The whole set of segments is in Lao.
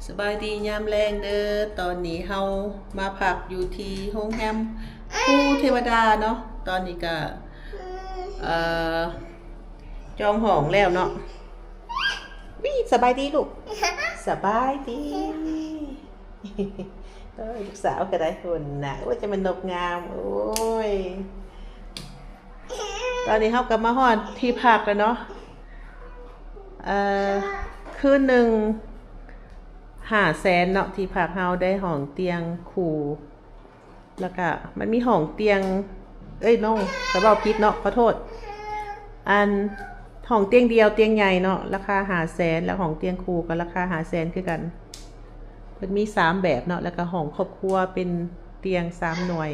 ສະບາຍດີຍາມແລງເດີ້. ຕອນນີ້ເຮົາມາພັກຢູ່ທີ່ໂຮງແຮມພູເທວະດາເນາະ. ຕອນນີ້ກະ ເອີ ຈອງຫ້ອງແລ້ວເນາະ. ວິ ສະບາຍດີລູກ ສະບາຍດີ. ເອີຍ ລູກສາວກະໄດ້ພຸ້ນນະ. ໂອ້ຍ ຈະແມ່ນນົກງາມ. ໂອ້ຍ ຕອນນີ້ເຮົາກະມາຮອດທີ່ພັກແລ້ວເນາະ. ເອີ ຄືນໜຶ່ງຫ້າແສນເນາະ ທີ່ພັກເຮົາໄດ້ຫ້ອງຕຽງຄູ່ ແລ້ວກະມັນມີຫ້ອງຕຽງ ເອີຍ ໂນ ຂ້ອຍເວົ້າຜິດເນາະ ຂໍໂທດ. ອັນຫ້ອງຕຽງດຽວ ຕຽງໃຫຍ່ເນາະ ລາຄາຫ້າແສນ ແລ້ວຫ້ອງຕຽງຄູ່ກະລາຄາຫ້າແສນຄືກັນ. ເພິ່ນມີສາມແບບເນາະ ແລ້ວກະຫ້ອງຄອບຄົວເປັນຕຽງສາມໜ່ວຍ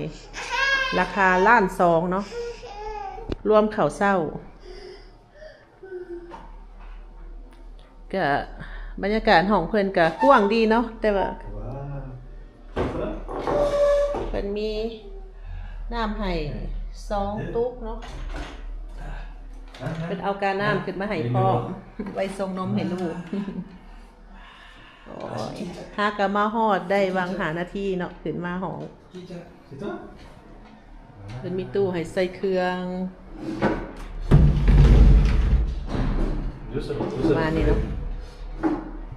ລາຄາລ້ານສອງເນາະ ລວມເຂົ້າເຊົ້າ. ກະບັນຍາກາດຫ້ອງເພິ່ນກະກວ້າງດີເນາະ ແຕ່ວ່າ ເພິ່ນມີນ້ຳໃຫ້ສອງຕຸກເນາະ. ເພິ່ນເອົາການ້ຳຂຶ້ນມາໃຫ້ພ້ອມ ໄວ້ສົ່ງນົມໃຫ້ລູກ. ໂອ້ຍ ຫາກະມາຮອດໄດ້ຫວ່າງຫ້ານາທີເນາະ ຂຶ້ນມາຫ້ອງ. ເພິ່ນມີຕູ້ໃຫ້ໃສ່ເຄື່ອງ ປະມານນີ້ເນາະ.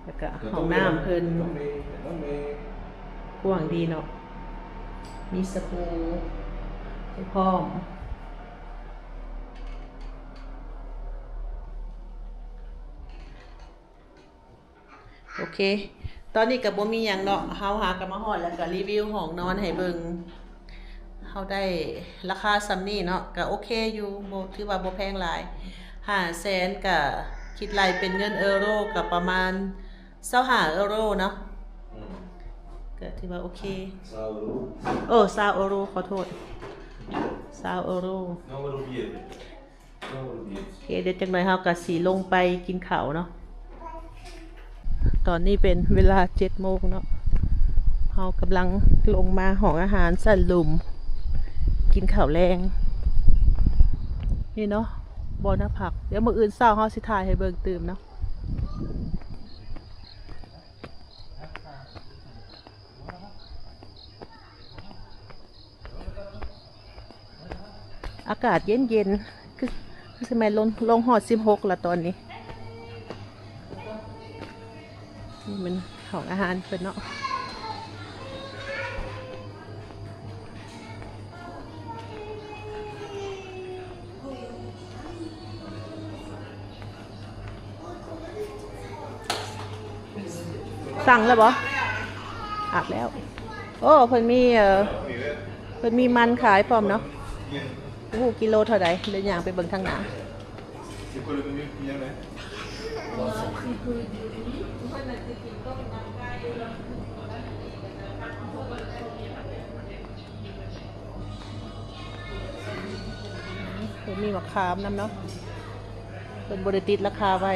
ແລ້ວກະຫ້ອງນ້ຳເພິ່ນກວ້າງດີເນາະ ມີສະບູໃຫ້ພ້ອມ. ໂອເຄ ຕອນນີ້ກະບໍ່ມີຫຍັງເນາະ ເຮົາຫາກະມາຮອດແລ້ວກະຣີວິວຫ້ອງນອນໃຫ້ເບິ່ງ. ເຮົາໄດ້ລາຄາສ່ຳນີ້ເນາະ ກະໂອເຄຢູ່ ບໍ່ ຖືວ່າບໍ່ແພງຫຼາຍ. ຫ້າແສນ ກະຄິດໄລ່ເປັນເງິນເອີໂຣກະປະມານຊາວຫ້າເອີໂຣເນາະ. ອືມ ກະຖືວ່າໂອເຄ ຊາວເອີໂຣ ເອີ ຊາວເອີໂຣ ຂໍໂທດ ຊາວເອີໂຣ. ໂອເຄ ດຽວຈັກໜ່ອຍເຮົາກະຊິລົງໄປກິນເຂົ້າເນາະ. ຕອນນີ້ເປັນເວລາເຈັດໂມງເນາະ ເຮົາກຳລັງລົງມາຫ້ອງອາຫານຊັ້ນລຸ່ມ ກິນເຂົ້າແລງ. ນີ້ເນາະ ບ່ອນພັກ ດຽວມື້ອື່ນເຊົ້າເຮົາຊິຖ່າຍໃຫ້ເບິ່ງຕື່ມເນາະ. ອາກາດເຢັນໆ ຄື ຄືຊິແມ່ນລົງ ລົງຮອດສິບຫົກລະຕອນນີ້. ນີ້ແມ່ນຫ້ອງອາຫານເພິ່ນເນາະ. ສັ່ງແລ້ວບໍ່? ອັບແລ້ວ. ໂອ້ ເພິ່ນມີ ເອີ ເພິ່ນມີມັນຂາຍພ້ອມເນາະ. ບໍ່ຮູ້ກິໂລເທົ່າໃດ ດຽວຍ່າງໄປເບິ່ງທາງໜ້າ. ເພິ່ນມີໝາກຂາມນຳເນາະ ເພິ່ນບໍ່ໄດ້ຕິດລາຄາໄວ້.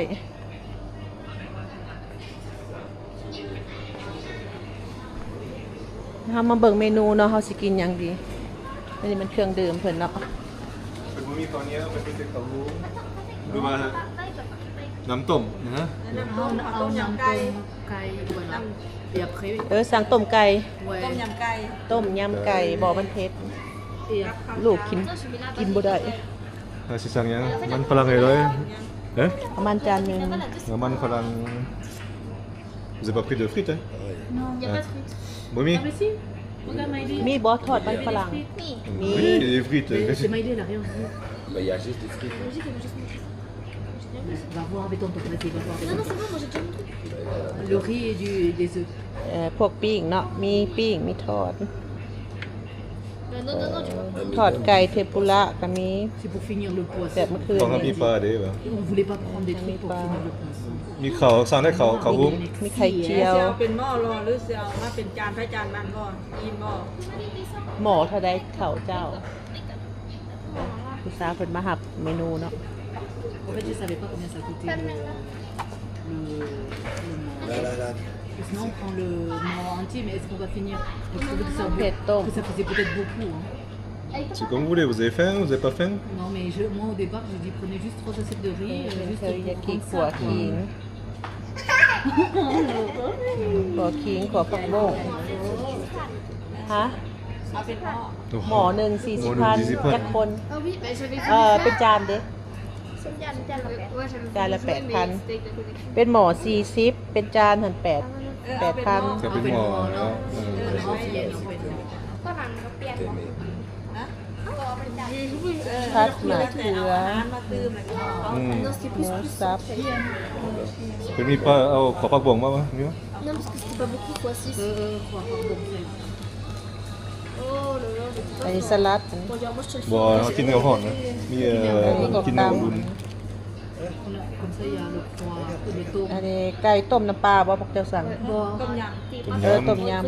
ເຮົາມາເບິ່ງເມນູເນາະ ເຮົາຊິກິນຫຍັງດີ. ອັນນີ້ແມ່ນເຄື່ອງດື່ມເພິ່ນເນາະ. ເພິ່ນບໍ່ມີເຂົ້າໜຽວ ເພິ່ນມີແຕ່ເຂົ້າຫຸງ ຫຼືວ່ານ້ຳຕົ້ມນະ. ເອົາ ເອົານ້ຳຕົ້ມໄກ່ ແບບ ເອີ ສັ່ງຕົ້ມໄກ່ ຕົ້ມຍຳໄກ່ ຕົ້ມຍຳໄກ່ ບໍ່ ມັນເຜັດ ລູກກິນ ກິນບໍ່ໄດ້. ເຮົາຊິສັ່ງຫຍັງ? ມັນຝຣັ່ງໃຫ້ເລີຍ. ເອີ ເອົາມັນຈານໜຶ່ງ. ເອົາມັນຝຣັ່ງ. Vous avez pas pris de frites, hein? Non, il y a pas de frites. ບໍ່ມີ? Ah, mais si. Regarde, Maïli. ມີບໍ່ ທອດມັນຝຣັ່ງ? ມີ. Oui, les frites. Mais c'est Maïli, elle a rien vu. Bah, il y a juste des frites. Va voir avec ton papa, vas-y, va voir avec ton papa. Non, non, c'est bon, moi j'ai déjà mon truc. Le riz et du, des œufs. ເອີ ພວກປີ້ງເນາະ ມີປີ້ງ ມີທອດ. ເອີ ທອດໄກ່ ເທມປຸລະກະມີ. C'est pour finir le poisson. ແບບເມື່ອຄືນນີ້ Prends un petit pas, allez, va. On voulait pas prendre des trucs pour finir le poisson. ມີເຂົ້າ ສັ່ງໄດ້ເຂົ້າ ເຂົ້າຫຸງ ມີໄຂ່ຈຽວ. ຊິເອົາເປັນໝໍ້ລະ ຫຼືຊິເອົາມາເປັນຈານໃຜຈານມັນບໍ່? ອີ່ມບໍ່? ໝໍ້ເທົ່າໃດເຂົ້າເຈົ້າ? ຜູ້ສາວເພິ່ນມາຮັບເມນູເນາະ. En fait, je savais pas combien ça coûtait le, le, le mort. Là, là, là. Sinon, on prend le mort entier, mais est-ce qu'on va finir? Parce que ça, ເຜັດຕົ້ມ que ça faisait peut-être beaucoup, hein. C'est comme vous voulez, vous avez faim, vous avez pas faim? Non, mais je, moi, au départ, je dis, prenez juste trois assiettes de riz, euh, juste pour prendre ça, quoi. ເອີ ເອີ ຢາກກິນຂົ້ວຂີງ. ຂົວຂີງ ຂົວຜັກບົ້ງ ຮະ ໂອ້ໂຫ ໝໍ້ໜຶ່ງສີ່ສິບພັນ ໝໍ້ໜຶ່ງສີ່ສິບພັນ ຈັກຄົນ? ເອີ ເປັນຈານເດ້ ຈານລະແປດພັນ ເປັນໝໍ້ສີ່ສິບ ເປັນຈານຫັ້ນແປດ ແປດພັນ ກໍເປັນໝໍ້ເນາະ ເອີ ຜັດມະເຂືອ ອືມ ໝູສັບ ເພິ່ນມີປາ ເອົາ ເອົາຜັກບົ້ງມາບໍ່? ມີບໍ່? Non, parce que c'était pas beaucoup, fois six. ເອີໆ ຂົວຜັກບົ້ງໃສ່ ອັນນີ້ສະຫຼັດ ບໍ່ ເຮົາກິນແນວຮ້ອນນະ ມີ ເອີ ກິນແນວອຸ່ນ ອັນນີ້ໄກ່ຕົ້ມນ້ຳປາບໍ່ ພວກເຈົ້າສັ່ງ? ບໍ່ ຕົ້ມຍຳ ເອີ ຕົ້ມຍຳ ເ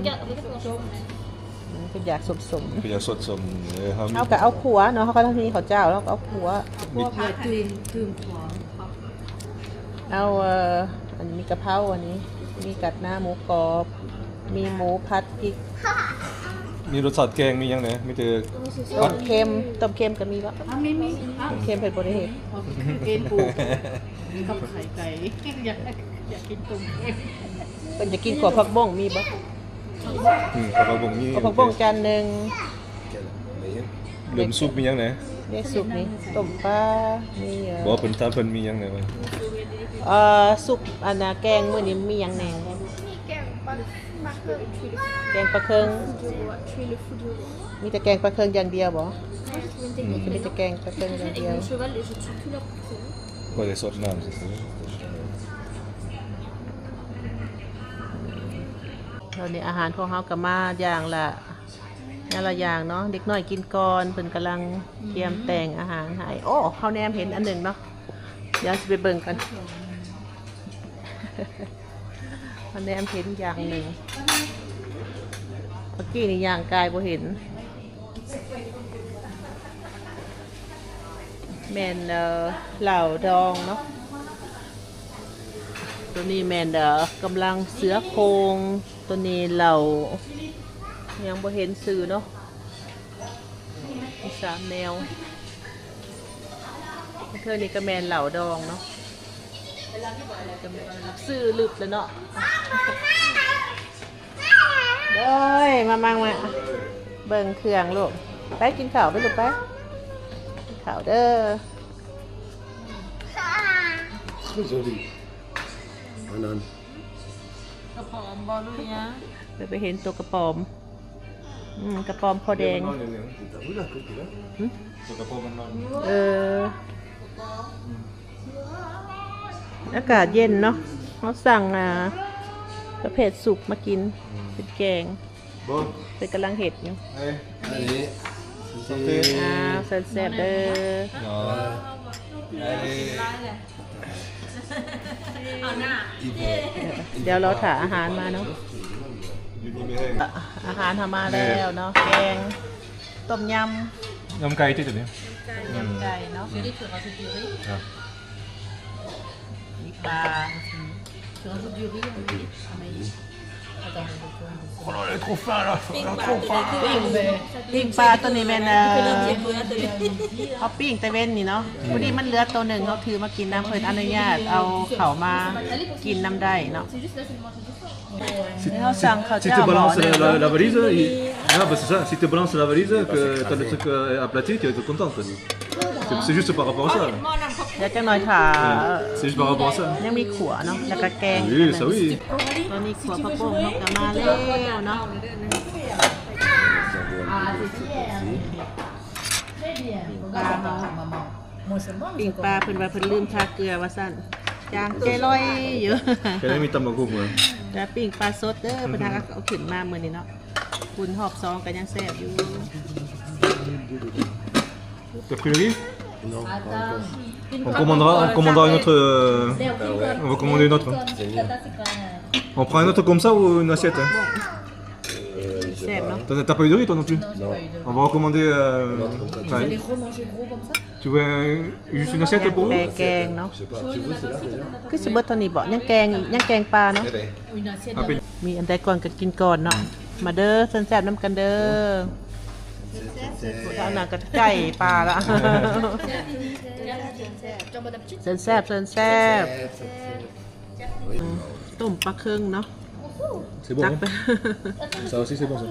ພິ່ນຢາກສົ້ມໆ ເພິ່ນຢາກສົ້ມໆ ເອີ ເຮົາ ເຮົາກໍເອົາຂົ້ວເນາະ ເຮົາກໍມີເຂົ້າເຈົ້າ ເຮົາກໍເອົາຂົ້ວ ມີ ເອົາ ເອີ ອັນນີ້ມີກະເພົາ ອັນນີ້ມີກັດໜ້າໝູກອບ ມີໝູ່ຜັດພິກ ມີລົດຊາດແກງ ມີຫຍັງແດ່? ມີແຕ່ ຕົ້ມເຄັມ ຕົ້ມເຄັມກໍມີບໍ່? ອ່ະ ມີ ມີ ອ່ະ ຕົ້ມເຄັມເພິ່ນບໍ່ໄດ້ເຮັດ ເຫັນປູກ ກັບໄຂ່ໄກ່ ຢາກ ຢາກກິນຕົ້ມເຄັມ ເພິ່ນຈະກິນຂົ້ວຜັກບົ້ງ ມີບໍ່? ອືມ ຂົ້ວຜັກບົ້ງມີ ຂົ້ວຜັກບົ້ງຈານໜຶ່ງ ເລີ່ມຊຸບມີຫຍັງແດ່? ເດ້ ຊຸບນີ້ ຕົ້ມປາ ມີ ເອີ ບໍ່ ເພິ່ນຖາມເພິ່ນມີຫຍັງແດ່ວ່າ ເອີ ຊຸບ ອັນນ່າ ແກງມື້ນີ້ມີຫຍັງແດ່? ມີແກງປາ ປາເຄິງ ແກງປາເຄິງ ມີແຕ່ແກງປາເຄິງຢ່າງດຽວບໍ່? ອືມ ມີແຕ່ແກງປາເຄິງຢ່າງດຽວ ກໍໄດ້ສົດນ້ຳຊື່ໆ ຕອນນີ້ອາຫານຂອງເຮົາກໍມາຢ່າງລະ ແຕ່ລະຢ່າງເນາະ ເດັກນ້ອຍກິນກ່ອນ ເພິ່ນກຳລັງ ອືມ ກຽມແຕ່ງອາຫານໃຫ້ ໂອ້ ເຮົາແນມເຫັນອັນໜຶ່ງເນາະ ດຽວຊິໄປເບິ່ງກັນ ເຮົາແນມເຫັນຢ່າງໜຶ່ງ ເມື່ອກີ້ນີ້ຍ່າງກາຍບໍ່ເຫັນ ແມ່ນ ເອີ ເຫຼົ້າດອງເນາະ ໂຕນີ້ແມ່ນ ເອີ ກຳລັງເສືອໂຄ່ງ ໂຕນີ້ເຫຼົ້າ ຍັງບໍ່ເຫັນຊື່ເນາະ ມີສາມແນວ ເທື່ອນີ້ກໍແມ່ນເຫຼົ້າດອງເນາະ ຊື່ລຶບແລ້ວເນາະ ເດີ ມາ ມາ ມາ ເບິ່ງເຄື່ອງລູກ ໄປກິນເຂົ້າໄປລູກໄປ ກິນເຂົ້າເດີ Très joli. ອັນນັ້ນ ກະປອມບໍ່ ຫຼືຫຍັງ? ໄປ ໄປເຫັນໂຕກະປອມ ອືມ ກະປອມຄໍແດງ ເອີ ອາກາດເຢັນເນາະ ເຮົາສັ່ງ ອ່າ ປະເພດຊຸບມາກິນ ເປັນແກງ ເພິ່ນກຳລັງເຮັດຢູ່ ອັນນີ້ ອ່າ ແຊບໆເດີ ດຽວລໍຖ້າອາຫານມາເນາະ ອາຫານເຮົາມາແລ້ວເນາະ ແກງ ຕົ້ມຍຳ ຍຳໄກ່ຕິ ໂຕນີ້ ຍຳໄກ່ເນາະ ມີປາ Oh là là, trop faim là, trop faim. ປີ້ງ ປີ້ງປາໂຕນີ້ແມ່ນ ເອີ ເຮົາປີ້ງແຕ່ເວັນນີ້ເນາະ ພໍດີມັນເຫຼືອໂຕໜຶ່ງ ເຮົາຖືມາກິນນຳ ເພິ່ນອະນຸຍາດເອົາເຂົ້າມາກິນນຳໄດ້ເນາະ Si, si tu balances la, la, la valise, il, ah, bah, c'est ça. Si tu balances la valise, que t'as le truc, euh, aplati, tu es contente. C'est, c'est juste par rapport à ça. ດຽວຈັກໜ້ອຍຖ້າ C'est juste par rapport à ça. ຍັງມີຂົ້ວເນາະ ແລ້ວກໍແກງ Oui, ça oui. ຕອນນີ້ຂົ້ວຜັກບົ້ງເຮົາກໍມາແລ້ວເນາະ ປາເຮົາ ປີ້ງປາ ເພິ່ນວ່າເພິ່ນລືມທາເກືອວ່າຊັ້ນ ຈາງເຈ້ລອຍຢູ່ Quel est le ຕຳບັກຫຸ່ງ ແຕ່ປີ້ງປາສົດເດີ ເພິ່ນຫາເອົາຂຶ້ນມາມື້ນີ້ເນາະ ປຸ້ນຮອບສອງກໍຍັງແຊບຢູ່ T'as pris le riz ? Non, pas encore. On commandera, on commandera une autre, euh, on va commander une autre. On prend une autre comme ça ou une assiette, hein ? ແຊບເນາະ T'as, t'as pas eu de riz, toi non plus ? Non. On va recommander, euh, ouais. Tu veux un, juste une assiette pour vous ? ແປແກງເນາະ Je sais pas, tu veux, c'est là, d'ailleurs. ຄືຊິເບິດເທົ່ານີ້ບໍ່ ຍັງແກງ ຍັງແກງປາເນາະ Une assiette. ມີອັນໃດກ່ອນກໍກິນກ່ອນເນາະ ມາເດີ ເຊີນແຊບນຳກັນເດີ ເຈົ້ານາງກໍໄກ່ປາລະ ເຊີນແຊບ ເຊີນແຊບ ຕົ້ມປາເຄິງເນາະ C'est bon, hein? Ça aussi, c'est bon, ça.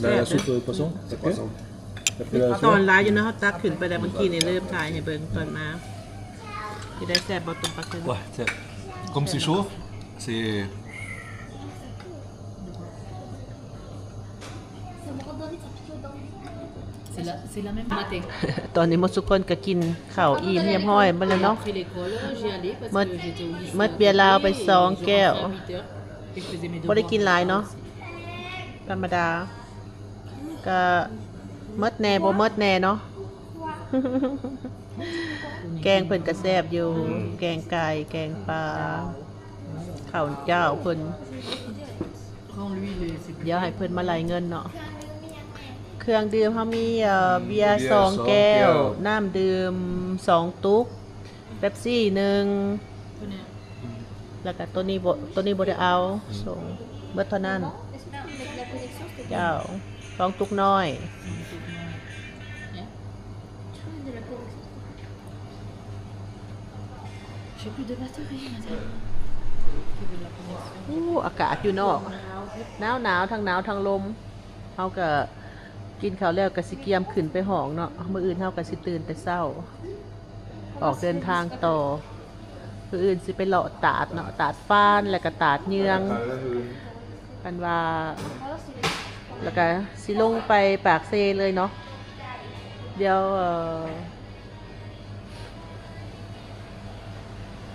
La, la soupe, euh, poisson, après, après la ຕອນ viande. ຫຼາຍຢູ່ເນາະ ເຮົາຕັກຂຶ້ນໄປແລ້ວ ເມື່ອກີ້ນີ້ລືມຖ່າຍໃຫ້ເບິ່ງຕອນມາ ຊິໄດ້ແຊບບໍ່ ຕົ້ມປາເຄັງ? Ouais, c'est, comme c'est chaud, c'est C'est la, c'est la même matin. ຕອນນີ້ໝົດທຸກຄົນກໍກິນເຂົ້າອີ່ມຮຽບຮ້ອຍໝົດແລ້ວເນາະ Après l'école, j'y allais parce ໝົດ que j'étais au lycée ໝົດເບຍລາວໄປສອງແກ້ວ à huit heures. Et je faisais mes ບໍ່ໄດ້ devoirs ກິນຫຼາຍເນາະ en retard aussi. ທຳມະດາ ກໍໝົດແດ່ບໍ່ໝົດແດ່ເນາະ ແກງເພິ່ນກໍແຊບຢູ່ ອືມ ແກງໄກ່ ແກງປາ ເຂົ້າເຈົ້າເພິ່ນ Quand lui, il est, c'est ດຽວໃຫ້ເພິ່ນມາໄລ່ເງິນເນາະ ເຄື່ອງດື່ມເຮົາມີ ເອີ ເບຍ ເບຍສອງແກ້ວ ສອງແກ້ວ ນ້ຳດື່ມສອງຕຸກ ເປັບຊີໜຶ່ງ ຕົວເນີ້ຍ ແລ້ວກໍຕົວນີ້ບໍ່ ຕົວນີ້ບໍ່ໄດ້ເອົາ ອືມ ສົ່ງເບິດເທົ່ານັ້ນ ເຈົ້າ ສອງຕຸກນ້ອຍ J'ai plus de batterie, madame. ອູ້ ອາກາດຢູ່ນອກ ໜາວໆ ທັງໜາວທັງລົມ ເຮົາກໍກິນເຂົ້າແລ້ວກໍຊິກຽມຂຶ້ນໄປຫ້ອງເນາະ ມື້ອື່ນເຮົາກໍຊິຕື່ນແຕ່ເຊົ້າ ອອກເດີນທາງຕໍ່ ມື້ອື່ນຊິໄປເລາະຕາດເນາະ ຕາດຟານ ແລ້ວກໍຕາດເຍືອງ ຄັນວ່າ ແລ້ວກໍຊິລົງໄປປາກເຊເລີຍເນາະ ດຽວ ເອີ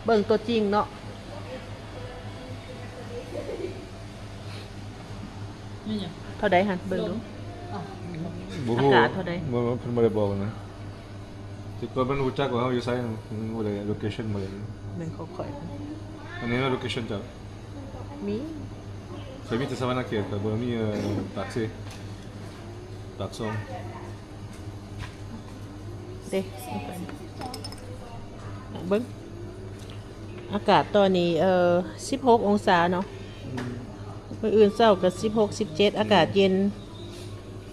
ເບິ່ງຕົວຈິງເນາະ ແມ່ນຫຍັງ? ເທົ່າໃດຫັ້ນ ເບິ່ງດູ ບໍ່ຮູ້ ອາກາດເທົ່າໃດ? ບໍ່ ເພິ່ນບໍ່ໄດ້ບອກນະ ແຕ່ກ່ອນມັນຮູ້ຈັກວ່າເຮົາຢູ່ໃສ ບໍ່ໄດ້ location ບໍ່ໄດ້ ແມ່ນຂອງຂ້ອຍ ອັນນີ້ location ເຈົ້າ ມີ ຂ້ອຍມີແຕ່ສະຫວັນນະເຂດ ຂ້ອຍບໍ່ມີ ເອີ ປາກເຊ ປາກຊ່ອງ. ເດ້ ເບິ່ງ ອາກາດຕອນນີ້ ເອີ ສິບຫົກອົງສາເນາະ ອືມ ມື້ອື່ນເຊົ້າກໍສິບຫົກ ສິບເຈັດ ອາກາດເຢັນ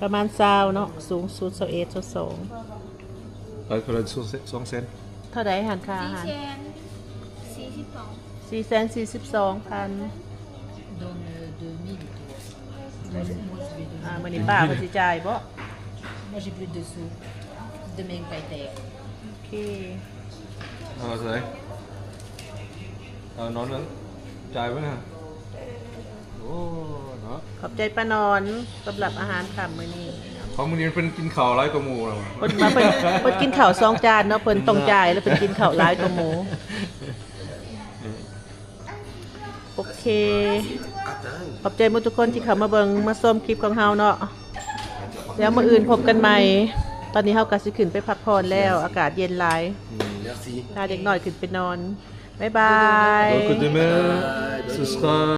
ປະມານຊາວເນາະ ສູງສຸດຊາວເອັດ ຊາວສອງ ໄປເທົ່າໃດ? ສອງແສນ ເທົ່າໃດຫັ້ນຄ່າອາຫານ? ສີ່ແສນສີ່ສິບສອງ ສີ່ແສນສີ່ສິບສອງພັນ Donne, heu, deux mille, toi. Moi, je, moi, je vais donner. ອ່າ ມື້ນີ້ປ້າເພິ່ນຊິຈ່າຍບໍ່? Moi, j'ai plus de sous. Demain, paye terre. ໂອເຄ ເອົາເທົ່າໃດ? ເອົານອນເບິ່ງ ຈ່າຍເບິ່ງຫາ ໂອ້ ເນາະ ຂອບໃຈປ້ານອນ ສຳລັບອາຫານຄ່ຳມື້ນີ້ ຂອງມື້ນີ້ເພິ່ນກິນເຂົ້າຫຼາຍກວ່າໝູ່ແລ້ວ ເພິ່ນມາ ເພິ່ນ ເພິ່ນກິນເຂົ້າສອງຈານເນາະ ເພິ່ນຕ້ອງຈ່າຍ ແລ້ວເພິ່ນກິນເຂົ້າຫຼາຍກວ່າໝູ່. ໂອເຄ ຂອບໃຈໝົດທຸກຄົນທີ່ເຂົ້າມາເບິ່ງມາຊົມຄລິບຂອງເຮົາເນາະ ແລ້ວມື້ອື່ນພົບກັນໃໝ່ ຕອນນີ້ເຮົາກໍຊິຂຶ້ນໄປພັກຜ່ອນແລ້ວ ອາກາດເຢັນຫຼາຍ ອືມ ພາເດັກນ້ອຍຂຶ້ນໄປນອນ ບາຍບາຍ Bye bye.